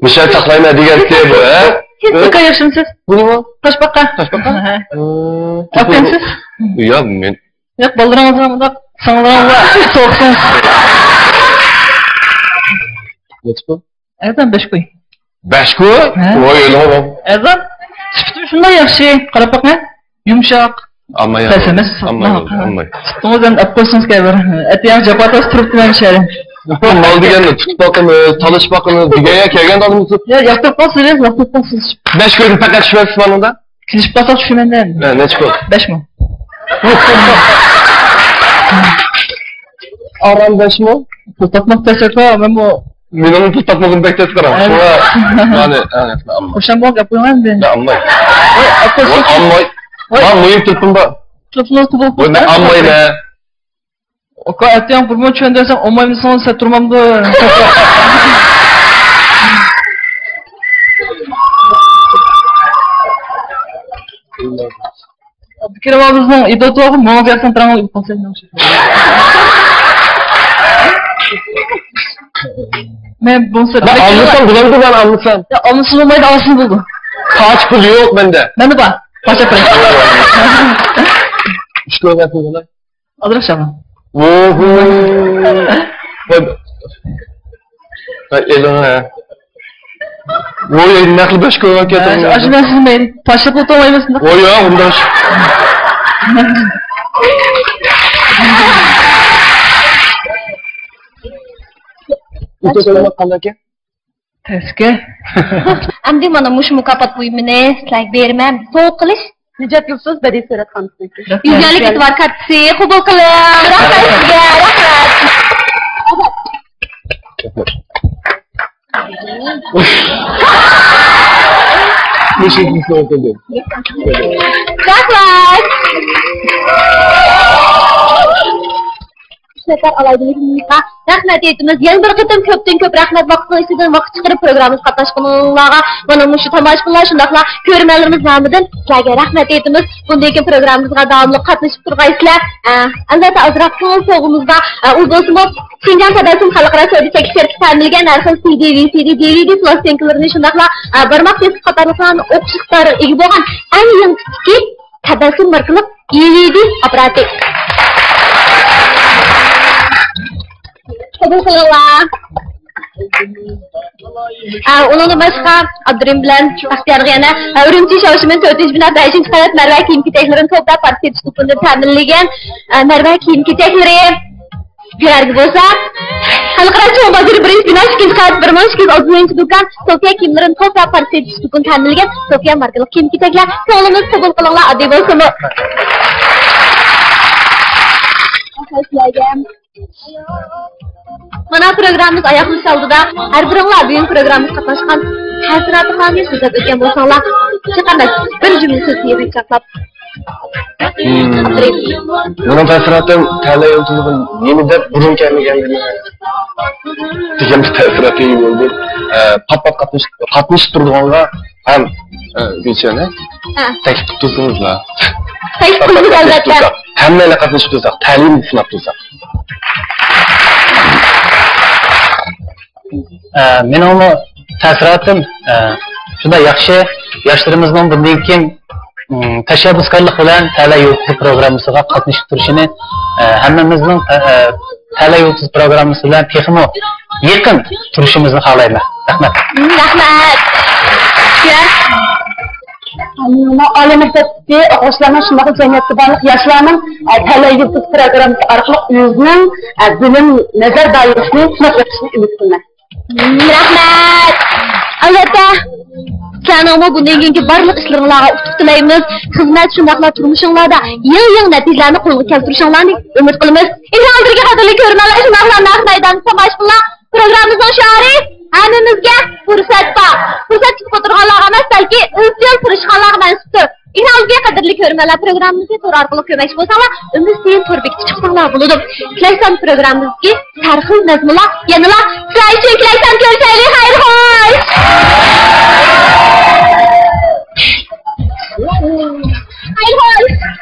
مۇشۇ ساقلايمەن دېگەنتى بۇ، ھە؟ سىز ئاكا ياخشىمۇسىز؟ بۇنىمۇ؟ تاشپاقا. تاشپاقا؟ ھە. ئاپىسىز؟ يا، مەن ياق، بالىلىرىڭىزغا مۇنداق سىڭلىرىڭىزغا سوقسۇن. نەچچە كوي؟ ئەزان بەش كوي. بەش كوي؟ ھە. ۋاي، ئۆلۈڭ. ئەزان سۈپىتىمۇ شۇنداق ياخشى. قاراپ باقمە. يۇمشاق. ئەمما ياق. پەس ئەمەس. ئەمما ياق، ئەمما. سۈپىتىڭىز ئەمدى ئەپ قويسىڭىز كەبىر. ئەتىياڭ جاپا تاس تۇرۇپتىمەن شەھەردە. مال دېگەننى تۇتۇپ باقىمىز، تالىشىپ باقىمىز دېگەن يا كەلگەن ئادەم. يا، ياقتۇرۇپ قالسىڭىز، ياقتۇرۇپ قالسىڭىز. بەش كويدىن پەقەت چۈشۈرەسىز ماڭا. كېلىشىپ قالساق چۈشىمەن دە. ھە، نەچچە كوي؟ بەش مىڭ. ئاران بەش مىڭ؟ پۇل تاپماق تەس ئەكا، مەنمۇ. مېنىڭ پۇل تاپمىغىنىم بەك تەس قاراڭ. ھە. شۇڭا، مانى، ھە، ئەمما. خۇشام بولۇپ گەپ قىلماڭ ئەمدى. يا، ئالماي. ۋاي، ئاكا، ۋاي، ئالماي. ۋاي. مانا مۇھىم تېلېفون بار. تېلېفون قوبۇل قىلىڭ. ۋاي، مەن ئالمايمەن. ئاكا، ئەتىياڭ بىر مۇنچە چۈشەندۈرسەم، ئالمايمىز دېسىڭىز، سەت تۇرمامدۇ؟ ئابدۇكېرىم ئابىمىزنىڭ ئىدىيىتى بار، ماڭا بەرسەڭ تۇراڭ ئۇيقۇ قالسا. مەن بولسا مەن ئالمىسام بولامدۇ، مەن ئالمىسام؟ يا، ئالمىسا بولمايدۇ، ئالسا بولىدۇ. قاچ پۇل يوق مەندە. مەندە بار. پاچا پۇل. ئۈچ كوي بەرسىڭىز بولار. ئازراق شاما. ئوھو. ۋاي ئېلىڭ ھە. ۋوي، نەقلى بەش كوي ئەكەلدىڭ. ئاشۇ نەرسىنى مەن تاشلاپ ئولتۇرمايمىز. ۋوي يا، ئۇنداش. ئۇتۇق قىلماق قانداق ئىكەن؟ تەسكە. ئەمدى مانا مۇشۇ مۇكاپات بۇيۇمىنى سىلەرگە بېرىمەن. سوۋغا قىلىش. نىجات يۇلتۇز بەدىئىي سۈرەتخانىسىنىڭكى. يۈز يۈەنلىك ئېتىبار كارتىسى قوبۇل قىلىڭ. رەھمەت سىزگە، رەھمەت. رەھمەت. ئۈچ نەپەر ئالاھىدە مېھمىنىمىزغا رەھمەت ئېيتىمىز. يەنە بىر قېتىم كۆپتىن كۆپ رەھمەت، ۋاقىتنىڭ ئىچىدىن ۋاقىت چىقىرىپ پروگراممىمىزغا قاتناشقىنىڭلارغا. مانا مۇشۇ تاماشىبىنلار شۇنداقلا كۆرۈرمەنلىرىمىز نامىدىن سىلەرگە رەھمەت ئېيتىمىز. بۇندىن كېيىن پروگراممىمىزغا داۋاملىق قاتنىشىپ تۇرغايسىلەر. ئە، ئەلۋەتتە، ئازراق كۆڭۈل سوۋغىمىز بار. ئە، ئۇ بولسىمۇ شىنجاڭ تەبەسسۇم خەلقئارا سودا چەكلىك شىركىتى تەمىنلىگەن ھەر خىل سىدى، ۋىسىدى، دىۋىدى پىلاستىنكىلىرىنى، شۇنداقلا، ئە، بارماق دېسكا قاتارلىقلارنى ئوقۇش ئىقتىدارىغا ئىگە بولغان ئەڭ يېڭى تىپتىكى تەبەسسۇم ماركىلىق ئېلئىدى ئاپپاراتى. قوبۇل قىلىڭلار. ئە، ئۇنىڭدىن باشقا، ئابدۇرېھىم بىلەن بەختىيارغا يەنە، ئە، ئۈرۈمچى شاۋشىمىن تۆتىنچى بىنا بەشىنچى قەۋەت مەرۋە كىيىم-كېچەكلىرىنى توپلاپ پارتىيە دۇكىنىدىن تەمىنلىگەن، ئە، مەرۋە كىيىم-كېچەكلىرى. گۆھەرگە بولسا، خەلقئارا چوڭ بازىرى بىرىنچى بىنا ئىككىنچى قەۋەت بىر مىڭ ئىككى يۈز ئوتتۇز بىرىنچى دۇكان، سوفىيە كىيىملىرىنى توپلاپ پارتىيە دۇكىنىدىن تەمىنلىگەن سوفىيە ماركىلىق كىيىم-كېچەكلەر. كۆڭلىمىز قوبۇل قىلىڭلار، ئاددىي بولسىمۇ. سىلەرگە. مانا پروگراممىمىز ئاياغلىشىش ئالدىدا ھەر بىرىڭلار بۈگۈن پروگراممىمىزغا قاتناشقان تەسىراتىڭلارنى سۆزلەپ ئۆتكەن بولساڭلار، چىقىمەن بىر جۈملە سۆزنى يىغىنچاقلاپ. مېنىڭ تەسىراتىم تەلەي يۇلتۇزىغا نېمە دەپ بۇرۇن كەلمىگەنلىكىم دېگەن بىر تەسىراتقا ئىگە بولدۇم. ئە، پات-پات قاتنىشىپ، قاتنىشىپ تۇرىدىغانغا ھەم، ئە، گۈلشەنە، ھە، تەكلىپ قىلىپ تۇرسىڭىزلا. تەكلىپ قىلىمىز، ئەلۋەتتە. ھەممەيلەن قاتنىشىپ تۇرساق، تەلىيىنى سىناپ تۇرساق. ئە، مېنىڭمۇ تەسىراتىم، ئە، شۇنداق ياخشى، ياشلىرىمىزنىڭ بۇندىن كېيىن، ئىم، تەشەببۇسكارلىق بىلەن تەلەي يۇلتۇزى پروگراممىسىغا قاتنىشىپ تۇرۇشىنى، ئە، ھەممىمىزنىڭ، ئە، تەلەي يۇلتۇزى پروگراممىسى بىلەن تېخىمۇ يېقىن تۇرۇشىمىزنى خالايمەن. رەھمەت. رەھمەت. ئالىي مەكتەپتىكى ئوقۇغۇچىلارنىڭ، شۇنداقلا جەمئىيەتتە بارلىق ياشلارنىڭ، ئە، تەلەي يۇلتۇز پروگراممىسى ئارقىلىق ئۆزىنىڭ، ئە، بىلىم، نەزەر دائىرىسىنى سىناپ بېقىشىنى ئۈمىد قىلىمەن. رەھمەت. ئەلۋەتتە، سىلەرنىڭمۇ بۇندىن كېيىنكى بارلىق ئىشلىرىڭلارغا ئۇتۇق تىلەيمىز. خىزمەت، شۇنداقلا تۇرمۇشۇڭلاردا يېڭى، يېڭى نەتىجىلەرنى قولغا كەلتۈرۈشۈڭلارنى ئۈمىد قىلىمىز. ئېكران ئالدىدىكى قەدىرلىك كۆرۈرمەنلەر، شۇنداقلا نەق مەيداندىكى تاماشىبىنلار، پروگراممىمىزنىڭ شوئارى، ھەممىمىزگە پۇرسەت بار. پۇرسەت كۈتۈپ ئولتۇرغانلارغا ئەمەس، بەلكى ئىزچىل تىرىشقانلارغا مەنسۇپتۇر. ئېكران ئالدىدىكى قەدىرلىك كۆرۈرمەنلەر، پروگراممىمىزنى تور ئارقىلىق كۆرمەكچى بولساڭلار، ئۈمىد تىۋى تور بېكىتىگە چىقساڭلار بولىدۇ. كېلەچسان پروگراممىمىزدىكى ھەر خىل مەزمۇنلار يەنىلا سىلەر ئۈچۈن. كېلەچسان كۆرۈشەيلى، خەير خوش! خەير خوش!